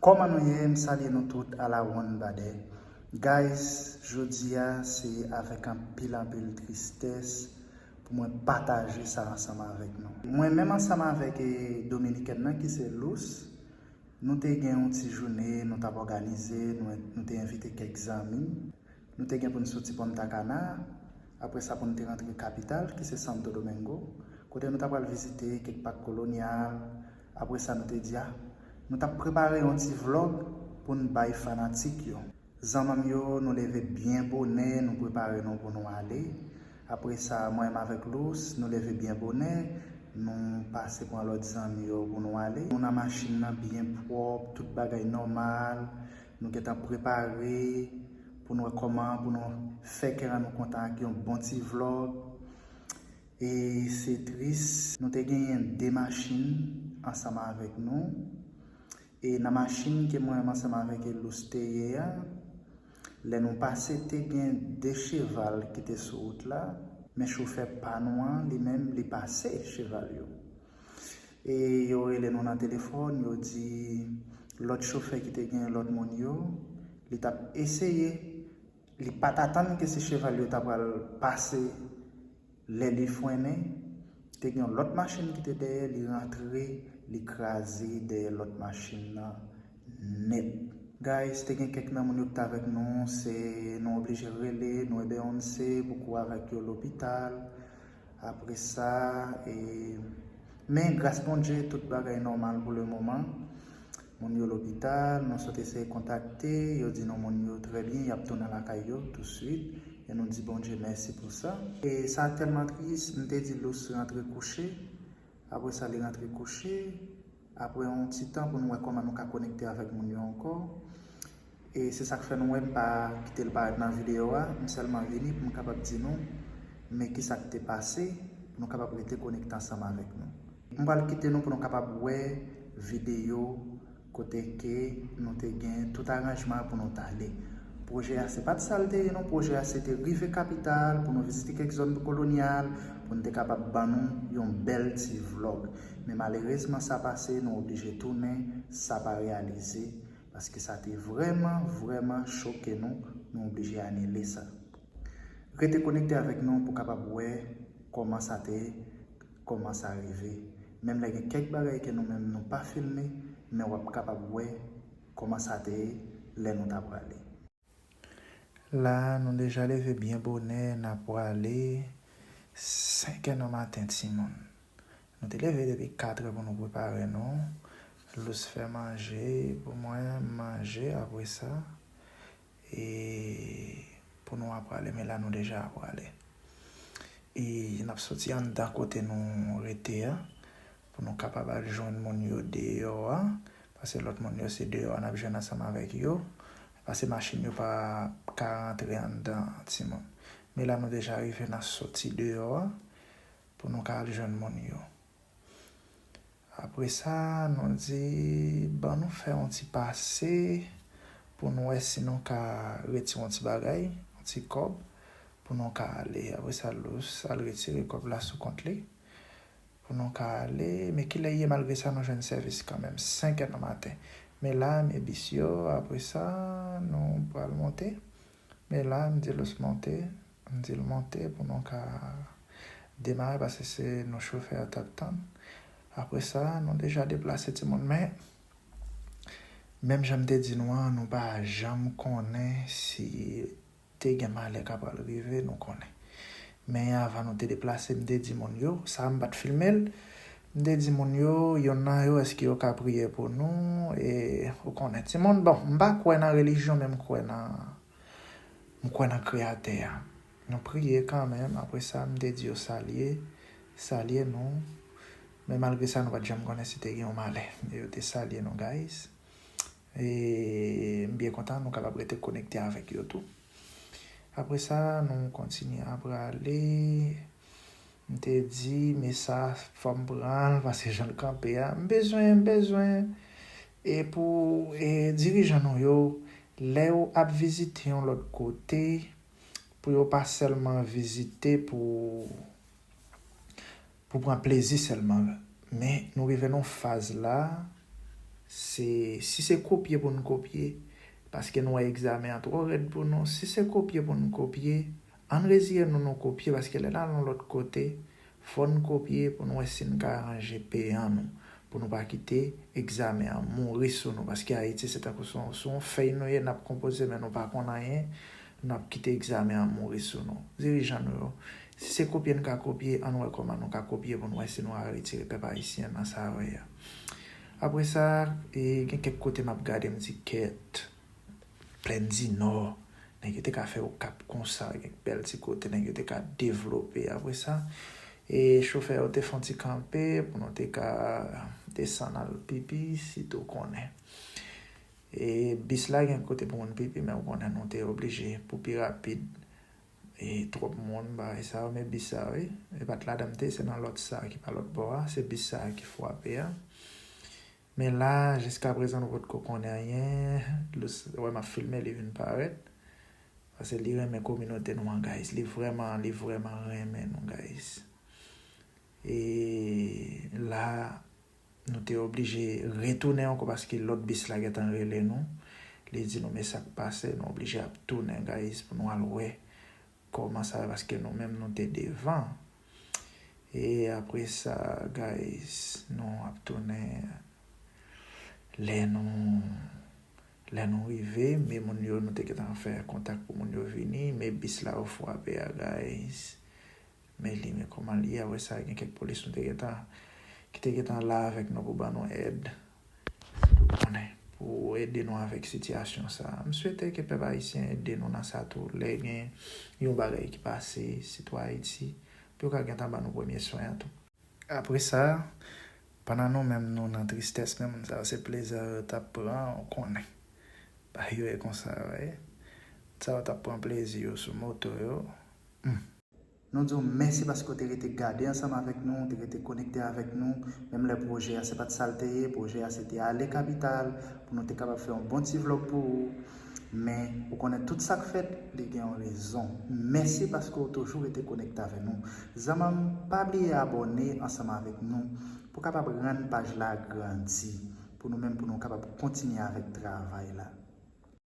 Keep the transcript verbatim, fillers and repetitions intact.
Kòman nou ye? M salye nou tout a la one bade. Guys, jodi a se avèk anpil anpil tristès pou mwen pataje sa ansanm avèk nou. Mwen menm ansanm avèk e, dominikèn nan ki se Lous, nou te gen yon ti jounen nou t ap òganize, nou, nou te envite kèk zanmi. Nou te gen pou n soti Punta Cana, apre sa pou n te rantre kapital ki se Santo Domingo, kote nou ta pral vizite kèk pak kolonyal. Apre sa nou te di a, nou t ap prepare yon ti vlòg pou n bay fanatik yo. Zanmanm yo, nou leve byen bonè, nou prepare nou pou nou ale. Apre sa, mwen menm avèk Lous, nou leve byen bonè, nou pase pran lòt zanmi yo pou nou ale. Nou nan machin nan byen pwòp, tout bagay nòmal. Nou gentan prepare pou n wè kòman pou nou fè kè an nou kontan ak yon bon ti vlòg. E se tris, nou te genyen de machin ansanm avèk nou. E nan machin ke mwen menm ansanm avèk Lous te ye a, lè nou pase te gen de cheval ki te sou wout la, men chofè pa nou an, li menm, li pase cheval yo. E yo rele nou nan telefòn, yo di lòt chofè ki te gen lòt moun yo, li t ap eseye, li pa t atann ke se cheval yo ta pral pase. Lè li frennen, te gen yon lòt machin ki te dèyè, li rantre, li kraze dèyè lòt machin nan nèt. Guys, te gen kèk nan moun yo ki t avèk nou, se nou oblije rele, nou ebe onse pou kouri avèk yo lopital. Apre sa, e, men gras Bondye, tout bagay nòmal pou le moman. Moun yo lopital, nou sot eseye kontakte, yo di nou moun yo trè byen, y ap tounen lakay yo touswit, e nou di Bondye mèsi pou sa. E sa tèlman tris, m te di Lous rantre kouche, apre sa li rantre kouche, apre yon ti tan pou nou wè kòman nou ka konekte avèk moun yo ankò. E se sa k fè nou wè m pa kite l parèt nan videyo a, m sèlman vini pou m kapab di nou men kisa k te pase, pou nou kapab rete konekte ansanm avèk nou. M pral kite nou pou nou kapab wè videyo kote ke nou te gen tout aranjman pou nou t ale. Pwojè a se pa t sa l te ye non, pwojè a se te rive kapital pou nou vizite kèk zòn kolonyal, pou n te kapab ban nou yon bèl ti vlòg. Men malerezman sa pase, nou oblije tounen, sa pa reyalize, paske sa te vrèman, vrèman choke nou, nou oblije anile sa. Rete konekte avèk nou pou kapab wè kòman sa te, kòman sa rive. Menm lè gen kèk bagay ke nou menm nou pa filme, men w ap kapab wè kòman sa te ye lè nou ta prale. La, nou deja leve byen bonè, n ap prale senkè nan maten, timoun. Nou te leve depi katrè pou nou prepare nou. Lous fè manje pou mwen, m manje, apre sa, e pou nou ap prale, men la nou deja ap prale. E n ap soti anndan kote nou rete a, pou nou kapab al jwenn moun yo deyò a, paske lòt moun yo se deyò a n ap jwenn ansanm avèk yo, paske machin yo pa ka rantre anndan, timoun. Men la nou deja rive, n ap soti deyò a, pou nou ka al jwenn moun yo. Apre sa, nou di, ban nou fè yon ti pase pou nou wè si nou ka retire yon ti bagay, yon ti kòb, pou nou ka ale. Apre sa, Lous al retire kòb la sou kont li, pou nou ka ale. Men kilè ye, malgre sa, nou jwenn sèvis kanmenm, senkè nan maten. Men la, men bis yo, apre sa, nou pral monte. Men la, m di Lous monte, m di l monte pou nou ka demare, paske se nou chofè a t ap tann. Apre sa, nou deja deplase, timoun, men menm jan m te di nou an, nou pa janm konnen si te gen malè k ap pral rive, nou konnen. Men avan nou te deplase, m te di moun yo, sa a m pa t filme l, m te di moun yo, yonn nan yo, èske yo ka priye pou nou, e, ou konnen, timoun, bon, m pa kwè nan relijyon, men m kwè nan, m kwè nan Kreyatè a. Nou priye kanmenm, apre sa, m te di yo salye, salye nou, men malgre sa, nou pa t janm konnen si te gen yon malè. Yo te salye nou, guys. E m byen kontan nou kapab rete konekte avèk yo tou. Apre sa, nou kontinye ap prale. M te di, men sa, fò m pran l, paske jan l kanpe a, m bezwen, m bezwen. E pou, e, dirijan nou yo, lè yo ap vizite yon lòt kote, pou yo pa sèlman vizite pou, pou pran plezi sèlman. Men nou rive nan yon faz la, Se, si se kopye pou n kopye, paske nou wè egzamen an twò rèd pou nou, si se kopye pou n kopye, ann reziye nou, nou kopye, paske lè n al yon lòt kote, fò n kopye pou n wè si n ka ranje peyi an nou, pou nou pa kite egzamen an mouri sou nou, paske Ayiti se tankou se yon, se yon fèy nou ye, n ap konpoze, men nou pa konn anyen, n ap kite egzamen an mouri sou nou. Dirijan nou yo, si se kopye n ka kopye, ann wè kòman nou ka kopye pou n wè si nou a retire pèp ayisyen nan sa yo ye a. Apre sa, e, gen kèk kote m ap gade, m di, kèt, Plèn di Nò, nèg yo te ka fè Okap konsa, gen bèl ti kote nèg yo te ka devlope. Apre sa, e chofè yo te fè yon ti kanpe pou nou te ka desann al pipi, sitou konnen. E bis la gen kote pou moun pipi, men ou konnen nou te oblije pou pi rapid. E twòp moun, bagay sa yo, men bis sa, wi. E pa t ladan m te, se nan lòt sa ki pa lòt bò a, se bis sa ki frape a. Men la, jiskaprezan, nou potko konnen anyen. Lous, wè, m ap filme, li vin parèt. Paske li renmen kominote nou an, guys. Li vrèman, li vrèman renmen nou, guys. E la, nou te oblije retounen ankò paske lòt bis la gentan rele nou. Li di nou, men sa k pase, nou oblije ap tounen, guys, pou nou al wè kòman sa ye, paske nou menm nou te devan. E apre sa, guys, nou ap tounen lè nou, lè nou rive, men moun yo, nou te gentan fè kontak pou moun yo vini, men bis la yo frape a, guys. Men li, men kòman li ye, apre sa, gen kèk polis nou te gentan, ki te gentan la avèk nou pou ban nou èd. Sitou konnen, pou ede nou avèk sitiyasyon sa a. M swete ke pèp ayisyen ede nou nan sa tou. Lè gen yon bagay ki pase, sitou Ayiti, pou yo ka gentan ban nou premye swen an tou. Apre sa, pandan nou menm nou nan tristès, men moun sa yo se plezi yo t ap pran, ou konnen. Bagay yo ye konsa, wi. Sa yo t ap pran plezi yo sou moto yo. Hmm. Nou di w mèsi paske w te rete gade ansanm avèk nou, w te rete konekte avèk nou, menm lè pwojè a se pa t sa l te ye, pwojè a se te ale kapital, pou nou te kapab fè yon bon ti vlòg pou ou. Men, ou konnen tout sa k fèt, li gen yon rezon. Mèsi paske w toujou rete konekte avèk nou. Zanmi m, pa bliye abòne ansanm avèk nou pou kapab rann paj la grandi, pou nou menm, pou nou kapab kontinye avèk travay la.